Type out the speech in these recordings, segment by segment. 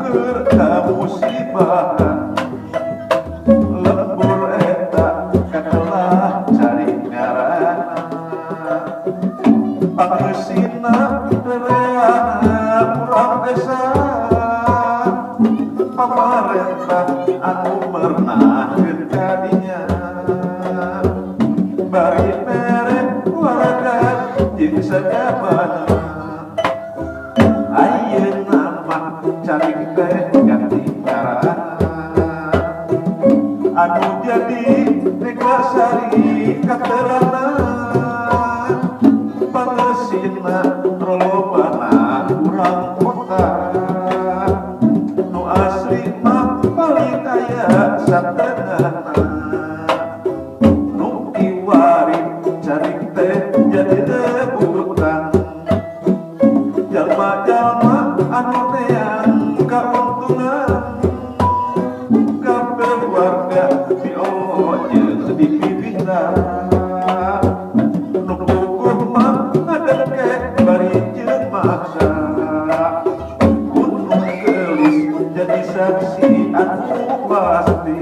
keur kamusibahan lembur eta katelah cari ngaranna pangeusina rereana urang desa pamarentah anu mernahkeun kadinya bari mere warga jeung sajabana ayeuna mah cari teh ganti ngaranna anu jadi Neglasari katelana pangeusina rolobana urang kota nu asli mah paling aya satengahna nu kiwari cari teh jadi rebutan jalma-jalma anu neang kauntungan kabeh warga diolo jeung dipipita nu puguh mah ngadengke bari jeung maksa Gunung Geulis jadi saksi anu pasti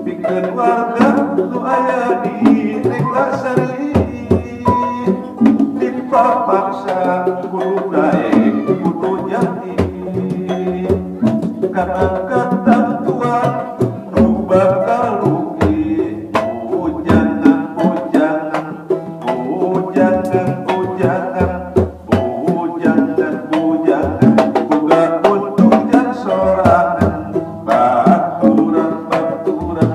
pikeun warga nu aya di Neglasari dipapaksa kudu daek kudu janji karena ketentuan nu bakal rugi bujangan bujangan bujangan bujangan bujangan bujangan boga untung jan sorangan baturan baturan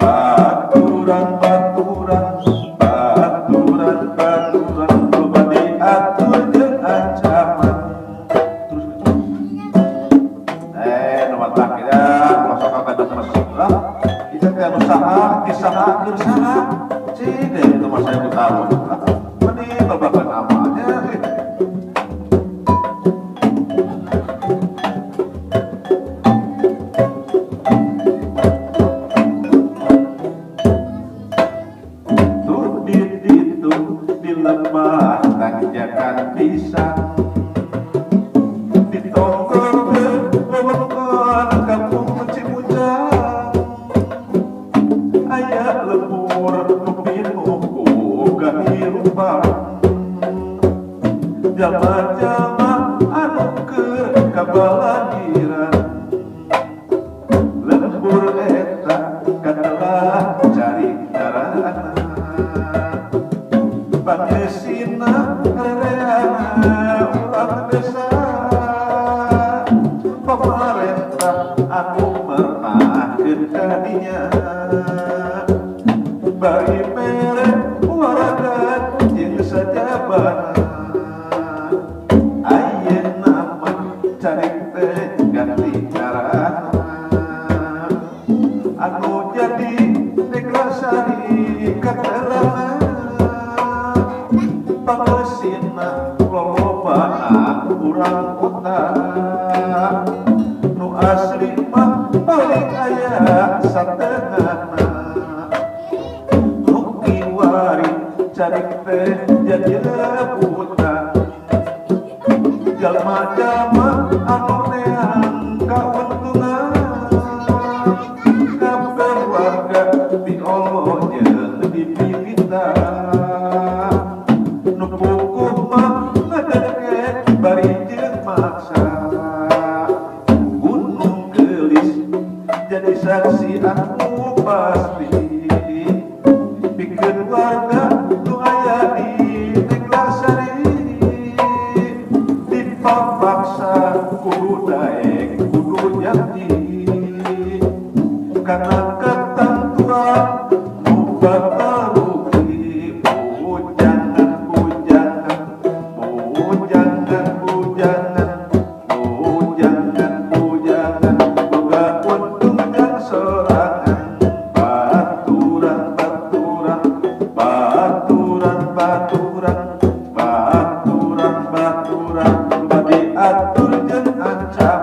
baturan baturan baturan baturan loba diatur jeung ancaman terus nu matak ya pelosok ka mesir lah ieu teh anu saha kisaha keur saha cing deh itu mah saya tahu lah mending babakan amalnya. Tuh di ditu di lembah tanjakan pisang ditonggol wewengkon kampung Cimuncang aya lembur nu pinuh ku kahirupan jalma-jalma anu keur kabalagiran lembur eta katelah cari ngaranna pangeusina rereana urang desa pamarentah anu mernahkeun kadinya bari mere warga jeung sajabana ayeuna mah cari teh ganti ngaranna anu jadi Neglasari katelana pangeusina lolobana urang kota nu asli mah paling aya satengahna nu kiwari cari teh jadi rebutan jalma-jalma anu neang kauntungan kabeh warga diolo jeung dipipita nu puguh mah ngadengke bari jeung maksa Gunung Geulis jadi saksi anu pasti pikeun warga nu aya di Neglasari dipapaksa kudu daek kudu janji karena ketentuan nu bakal rugi bujangan bujangan bujangan bujangan bujangan bujangan boga untung jan sorangan baturan baturan baturan baturan baturan baturan loba diatur jeung ancaman.